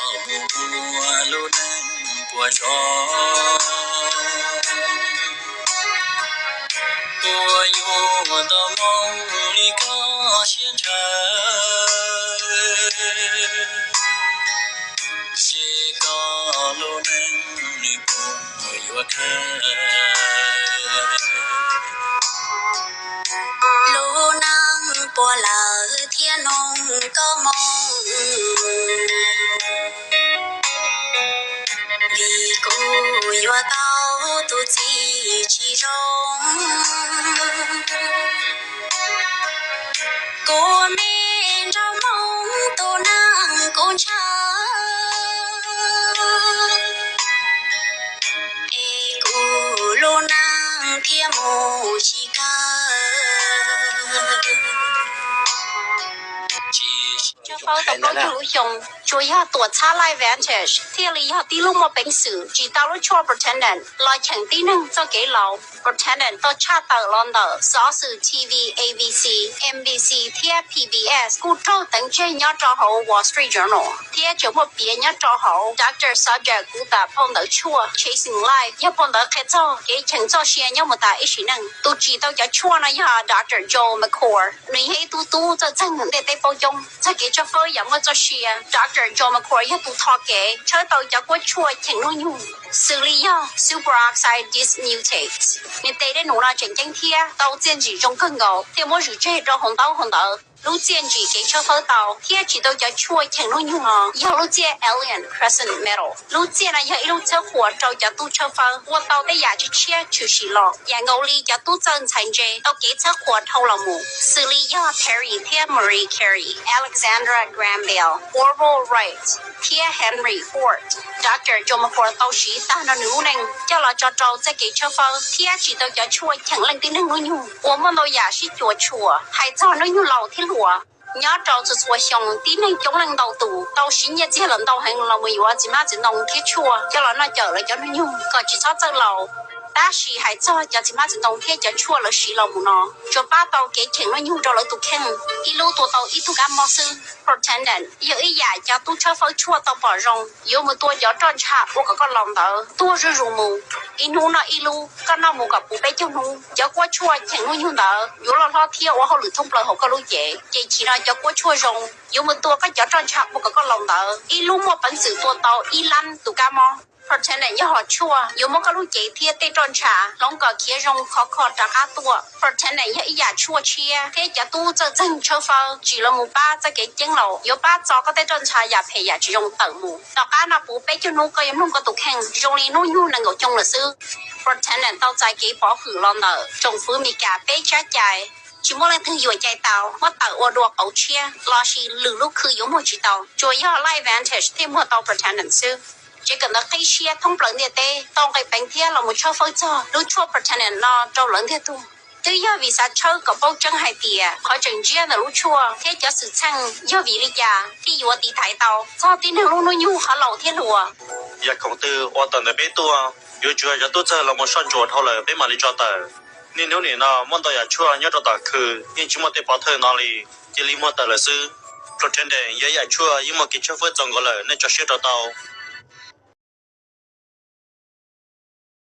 Ua lub neej puas zog, puas yuav tau moo li koj siab ntshaw, ces koj lub neej nws puas yuav kawg. Lub neej puas lawv thiab noog koj moo, vim kuv yuav tau tus txiv tsis zoo. Kuv me nraug Hmoob tus neeg kuv ntshaw, es kuv lub neej thiaj mus tsis kawg. Tshawb fawb tau plaub caug lub xyoo, tsuas yog tuam txhab Life Vantage thiaj li yog tib lub muaj peev xwm tsis tau lub tshuaj Protandim los cheem tib neeg txoj kev laus. Protandim tau tshaj tawm los ntawm xov xwm T V, A B C, N B C thiab P B S, kuj raug teev tseg nyob rau hauv Wall Street Journal, thiab tseem muaj piav nyob rau hauv Doctor Subject kuv tas phau ntawv tshuaj Chasing Life, yog phau ntawv qhia txog kev cheem txoj sia nyob mus tas ib sim neej. Tus tsim tau cov tshuaj no yog Doctor Joel McCord, nws yog ib tug tub txawj txeeg ntiaj teb paub coob txog kev tshawb fawb yam muaj txoj sia. Doctor Joel McCord yog tus tho kev tshawb tau cov kuab tshuaj cheem hnub nyoog, xws li yog superoxide dismutase. Nws tes dej num no tseem ceeb thiab tau txiaj ntsim zoo kawg nkaus thiaj muab zwm tseg rau hauv ntaub hauv ntawv. Lub txiaj ntsim kev tshawb fawb tau thiab tsim tau cov tshuaj cheem hnub nyoog no yog lub txiaj Alien Crescent Medal. Lub txiaj no yog ib lub txhawb qhuas rau cov tub tshawb fawb ua tau tej yam tshiab tshwm sim los, yam nkaus li cov tub txawj ntxhais ntse tau kev txhawb qhuas dhau los mus, xws li yog Perry thiab Marie Carey, Alexandra Graham Bell, Orville Wright, thiab Henry Ford. Doctor Joel McCord tau siv tag nrho nws lub neej coj los tso rau txoj kev tshawb fawb thiab tsim tau cov tshuaj cheem leej tib neeg hnub nyoog uas muaj ntau yam sib cuam tshuam hais txog hnub nyoog laus thiab hluas. Nyob rau txhua txhua xyoo, tib neeg coob leej ntau tus tau siv nyiaj txiag lawm ntau heev los mus yuav txiv hmab txiv ntoo thiab tshuaj coj los noj cawm lawv cov hnub nyoog kom tsis txhob txawj laus. Tab sis hais txog cov txiv hmab txiv ntoo thiab cov tshuaj lawv siv los mus no, tsuas pab tau kev cheem hnub nyoog rau lawv tus kheej, ib lub tua tau ib tug kab mob xwb. Protandim yog ib yam cov tub tshawb fawb tshuaj tau pom zoo yuav mus tua cov roj ntsha ua kom koj laus ntawd tuag zuj zus mus. Ib hnub noj ib lub, koj noj mus kom puv peb caug hnub. Cov kuab tshuaj cheem hnub nyoog ntawd yuav loj hlob thiab ua hauj lwm thoob plaws hauv koj lub cev, ces chim no cov kuab tshuaj zoo yuav mus tua koj cov roj ntsha ua kom koj laus ntawd ib lub muaj peev xwm tua tau ib lab tus kab mob. Protandim yog hom tshuaj yuav muab koj lub cev thiab tej roj ntsha hloov kom khiav zoo khov kho rov qab tuaj. Protandim yog ib yam tshuaj tshiab thiab cov tub txawj txeeg tshawb fawb tsim los mus pab txoj kev ceeb laus, yuav pab txo koj tej roj ntsha yam phem yam tsis zoo tawm mus. Tom qab no puv peb caug hnub koj yuav mloog koj tus kheej zoo li hnub nyoog nees nkaum xyoo lawm xwb. Protandim tau txais kev pov hwm los ntawm tsoom fwv Mes Kas peb tsab cai. Tsis muaj leej twg yuam cai tau muab tawm ua dua qauv tshiab lossis lwm lub khw yuav muag tsis tau, tsuas yog Life Vantage thiaj muag tau Protandim xwb. Tsev kawm ntawv qib siab thoob plaws ntiaj teb tau nqe peev thiab los mus tshawb fawb txog lub tshuaj Protandim no rau lawv ntiag tug. Twb yog vim xav tshawb kom paub tseeb hais tias qhov tseem ntsiab ntawm lub tshuaj thiab cov xwm txheej yog vim li cas thiaj yuav tiv thaiv tau txog tib neeg lub hnub nyoog qhov laus thiab hluas. Yam khoom twg uas tawm ntawm peb tuaj, yuav tsum yog cov tub txawj los mus soj ntsuam dhau lawm peb mam li tso tawm. Niaj hnub nim no muaj ntau yam tshuaj nyob rau tom khw yeej tsis muaj tej pov thawj no li, cia li muag tawm lawm xwb. Protandim yog ib yam tshuaj yeej muaj kev tshawb fawb txaus nkaus lawm, nej tso siab rau tau.